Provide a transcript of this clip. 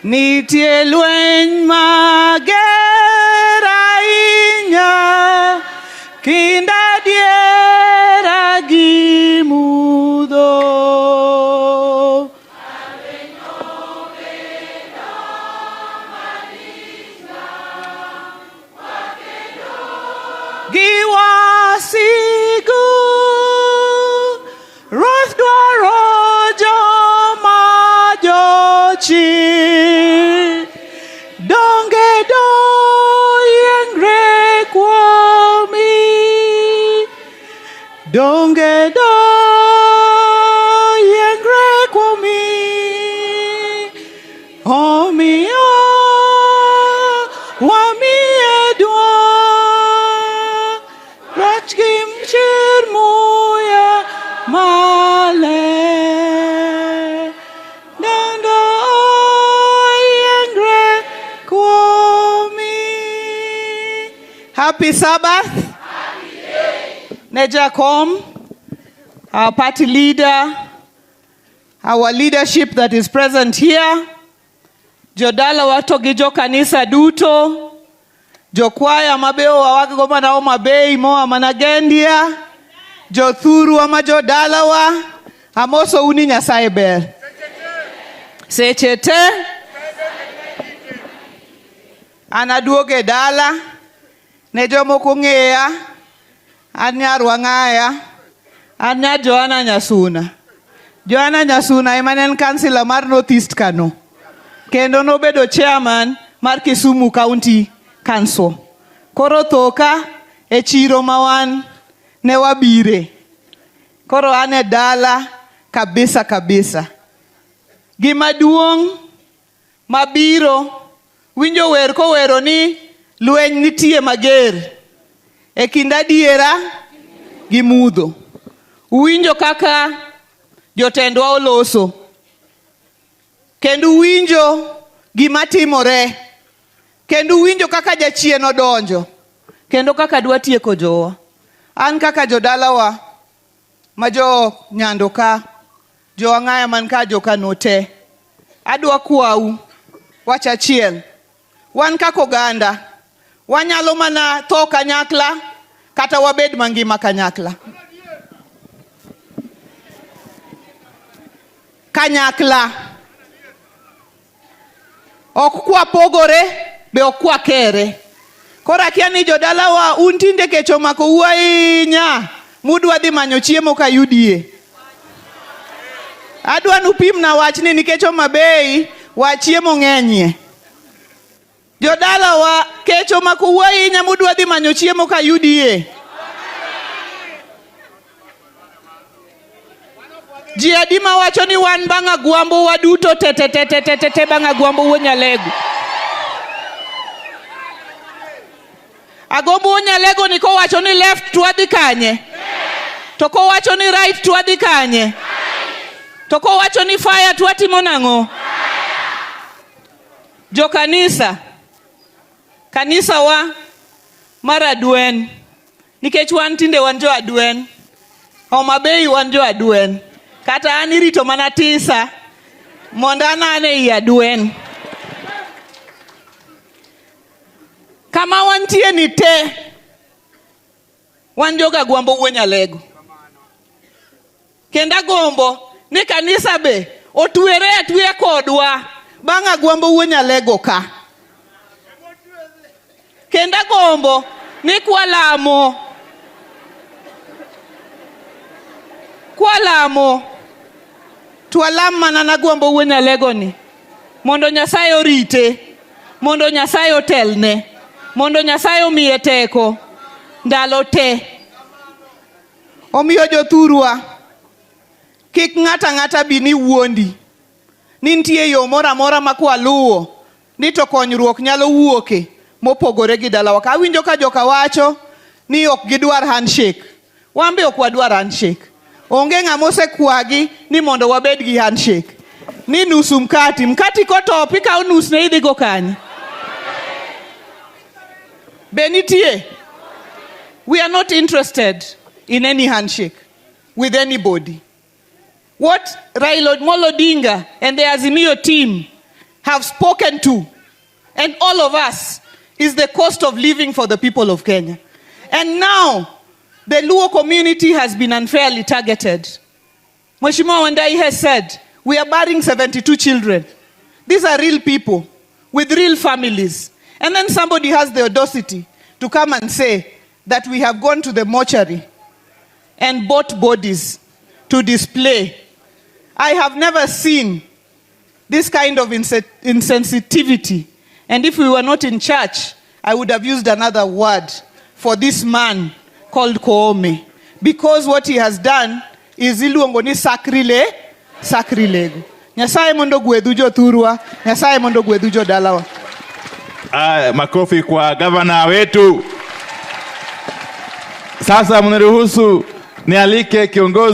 Nitie lweny mager ahinya kind adiera gi mudho. Gi wasigu Ruoth dwaro joma jochir. Donge doyiengre kuomi? Donge doyiengre kuomi? Omiyo wamiye duong', rach gi chir muya maler. Mondo oyiengre kuomi. Happy Sabbath. Ne Jakom, our party leader, our leadership that is present here, jodalawa to gi jokanisa duto, jokwaya mabe oa mana Homa Bay moa mana Gendia, jothurwa ma jodalawa, amosou ni Nyasaye ber. Seche te an aduogo e dala ne jomoko ng'eya, an nyar Wang'aya, an nyar Joana Nyasuna. Joana Nyasuna ema ne en kansila mar North East Kano. Kendo nobedo chairman mar Kisumu County Council. Koro thoka e chiro ma wan ne wabire. Koro an e dala kabisa kabisa. Gima duong' mabiro winjo wer kowero ni lweny nitie mager e kind adiera gi mudho. Uwinjo kaka jotendwa oloso. Kendo uwinjo gima timore. Kendo uwinjo kaka jachien odonjo. Kendo kaka dwa tieko jowa. An kaka jodalawa ma jo Nyando ka, jo Ang'aya man ka, jo Kano te, adwa kwau wach achiel. Wan kaka oganda, wanyalo mana tho kanyakla kata wabed mangima kanyakla. Kanyakla. Ok kwapogore, be ok kwakere. Koro akia ni jodalawa un tinde kech omakou ahinya mudwa dhi manyo chiemo ka UDA. Adwa nupimna wachni nikech Homa Bay wach chiemo ng'enyie. Jodalawa kech omakou ahinya mudwa dhi manyo chiemo ka UDA. Ji adi mawacho ni wan bang' Agwambo waduto te te te te te te te bang' Agwambo wuo Nyalego. Agombo wuo Nyalego ni kowacho ni left to wadhi kanye? To kowacho ni right to wadhi kanye? To kowacho ni fire to watimo nang'o? Jokanisa, kanisa wa mar Adwen, nikech wan tinde wan jo Adwen, Homa Bay wan jo Adwen, kata an irito mana tisa mondo an ei Adwen. Kama wantie ni te, wan joga Agwambo wuo Nyalego. Kendo agombo ni kanisa be otwere atweya kodwa bang' Agwambo wuo Nyalego ka. Kendo agombo ni kwalamo kwalamo to walam mana na Agwambo wuo Nyalego ni mondo Nyasaye orite, mondo Nyasaye otelne, mondo Nyasaye omiye teko ndalo te. Omiyo jothurwa, kik ng'ato ang'ata bi ni wuondi ni nitie yo moro amora ma kwaluwo ni to konyruok nyalo wuoke mopogore gi dalawa ka. Awinjo ka joka wacho ni ok gidwar handshake. Wan be ok wadwar handshake. Onge ng'ama osekwagi ni mondo wabed gi handshake. Ni nusu mkati. Mkati kotop ikawo nusne idhigo kanye? Be nitie? We are not interested in any handshake with anybody. What Raila Amolo Odinga and the Azimio team have spoken to, and all of us, is the cost of living for the people of Kenya. And now, the Luo community has been unfairly targeted. Mheshimiwa Wandayi has said, we are burying 72 children. These are real people with real families. And then somebody has the audacity to come and say that we have gone to the mortuary and bought bodies to display. I have never seen this kind of insensitivity. And if we were not in church, I would have used another word for this man called Koome. Because what he has done is iluongo ni sacrilege. Nyasaye mondo gwedhu jothurwa, Nyasaye mondo gwedhu jodalawa. Aya, makofi kwa gavana wetu. Sasa mniruhusu nialike kiongozi